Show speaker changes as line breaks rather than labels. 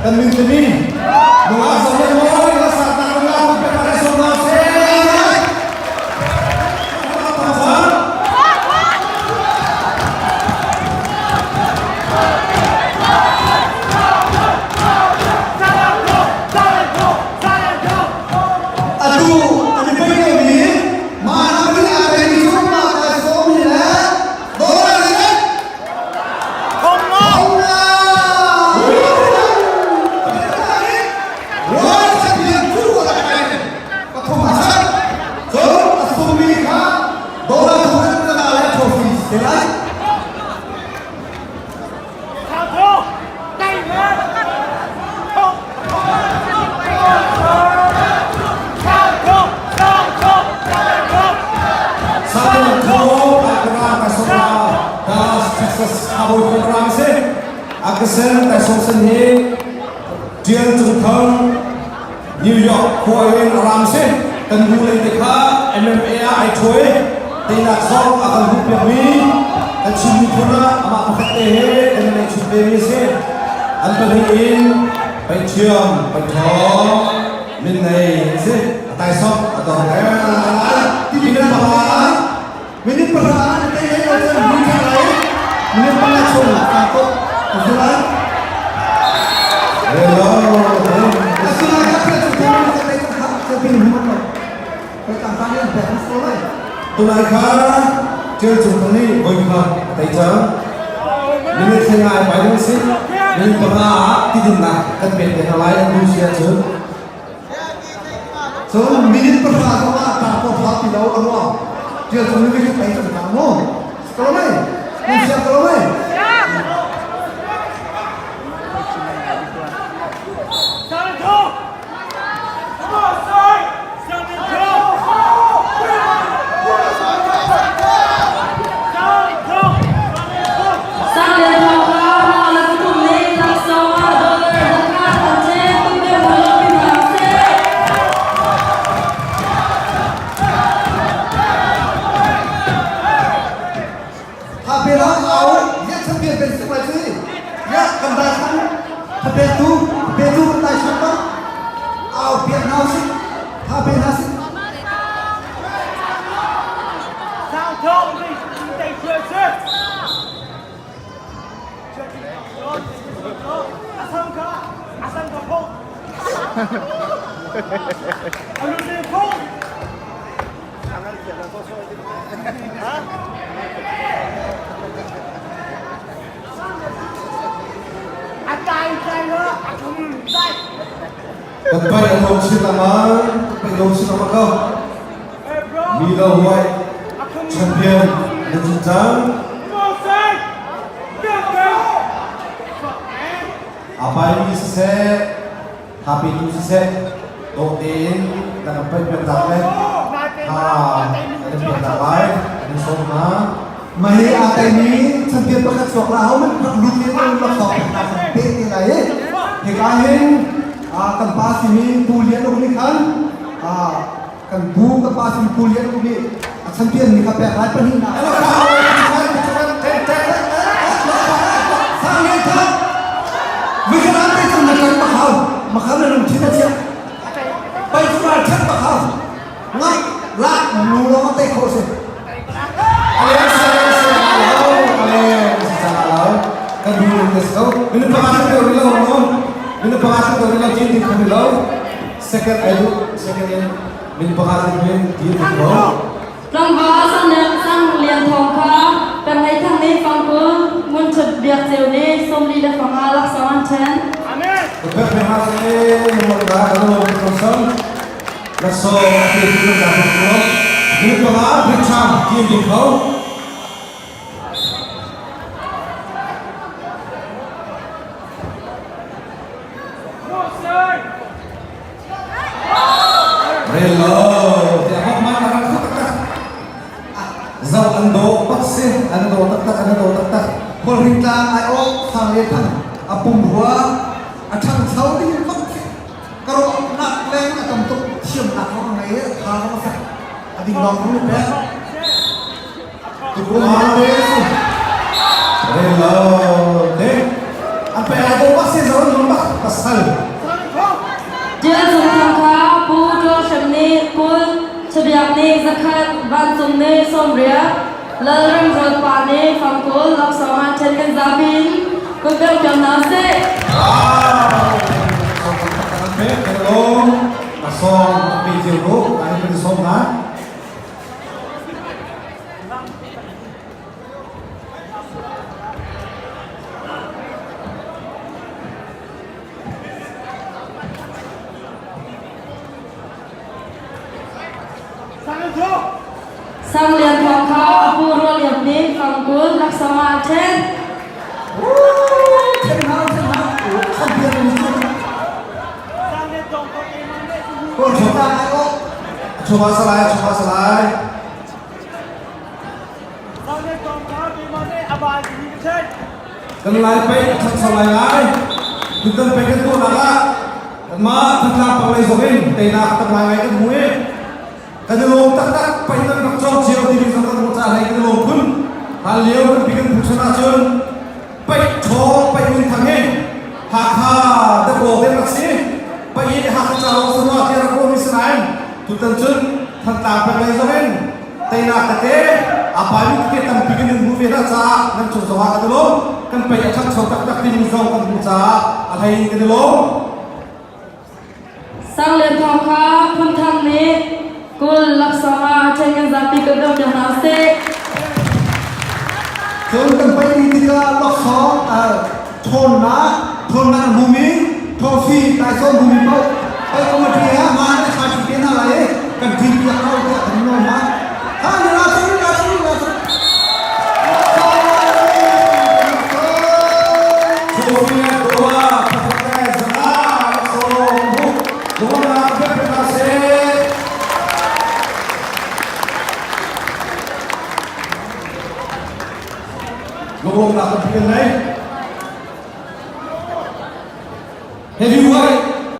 Kan min timi nungak zong le mawi la sa ta kan la pe pa so na se.
Atu an i pei lomi mah ram i aa teimi cu mah kai sawm hi le dollar le World champion cu a kai pathum a chan cun a sungmi kha dollar thong an tana le trophy te lai.
Akasel Taisawsen hi Tial Cung Thang New York khua in a ram si kan nu lei te kha MMA ah ai ṭhuai teinak zong a kan hmuh piakmi kan Chin miphun ah amah pakhat te he kan i neihchun ve mi si an pahnih in paithiam paithawng min nei an si a taisawm a dor minute panga
Minute pahra an tei lei lo cun hmun ṭha lai minute panga chung kaa kop a si lai.
Hello.
Asinain a hriat cu thil ka tei ka ka pin hman lo. Kai tang tang in pek ko lai.
Tunai kha Ṭial Cung Thang nih voi kha a tei cang. Minute thlenga ai pai ding si. Minute panga ah tidinnak kan pek te hna lai an duh si ahcun.
Cun minute pahra zong ah tar ko hla ti lo a ruang. Ṭial Cung nih kan tei cang hna mu. Ko lai. Nan siang ko lai.
Kan pai a lawm chin lengmang, kan pai lawm chin lengmang ko. Middleweight champion na cun cang. A paimi siseh, thapetu siseh, dawh tein kan rak paih piak tak le tha kan in piak tak lai, kan in sawm hna.
Mahi aa teimi champion pakhat chuak la ho man rak lut le man rak sok na kan pe te lai i hika hin kan pa simi Pu Lian Uk nih khan kan pu kan pa simi Pu Lian Uk nih a champion ni kha pek lai pahnih na
Second I do second in min pakhat in dir ko.
Tlangval Sang Lian Thawng kha Peng Thang nih Fangkun Ngun Ṭhut Biak Ceu nih 45 laksawng an ṭhen.
Amen. Laksawng a pe tu kan ko. Min panga Bricham kim ding ko. Relo tiah bak ma rak kho taktak. Zoh an dawh bak si, an dawh taktak, an dawh taktak.
Khualhring tlang ai awk sang le thang a pumrua a ṭhangcho ding bak khi ka ruahnak leng a tam tuk thiamnak lawng a ngei i a tha lawng a fek a ding lawng ru pek
Tukum ah Relo te a pe a dawh bak si zo. pasal bak pasal.
Tial Cung Thang kha Pu Tual Hrem nih 20, Chabiak nih 100, Vancung nih 80, Lal Rem Ruat Pa nih fangkul laksawng an ṭhen kan zapi in kut beuh piak hna usih.
Song pe cio ko, ai kan som na.
Sang Lian Thawng kha Pu Rual Iap nih fangkul laksawng ah a ṭhen.
Chuma salai, chuma salai. Kan lai pei a ṭhangcho ngaingai. Tutan pei kan tuahnak ah kanmah Thantlang panglei zong in teinak tam ngaingai kan hmu i kan i lawm taktak pei kan rak cawng cio timi zong kan hmuh caah hlei kan i lawm khun. Hlan lio kan pi kan phu chan ahcun paih ṭhaw paih minthang hi Hakha dakaw te rak si. Paih i Hakha ca lawng si rua tiah rak ruahmi si nain tutan cun Thantlang panglei zong in teinak tete a paimi tete tampi kan in hmuh ve hna caah nan cung zongah kan i lawm kan pei a ṭhangcho taktak timi zong kan hmuh caah a hlei in kan i lawm
Sang Lian Thawng kha Phun Thang nih 20 laksawng ah a ṭhen kan zapi kan dong piak hna usih.
Cun kan paih ni tikah laksawng ṭhawnnak ṭhawnnak a hmumi trophy taisawm hmumi paoh paih committee ah mah an tha ṭi te hna lai i kan ṭin piak ko tiah kan nawl hna. Ha ni la sari la sari la sari.
Trophy le dua pakhat le zanga laksawng hmu dawtnak pek hna seh. Lunglawmhnak kan pek nei. Heavyweight.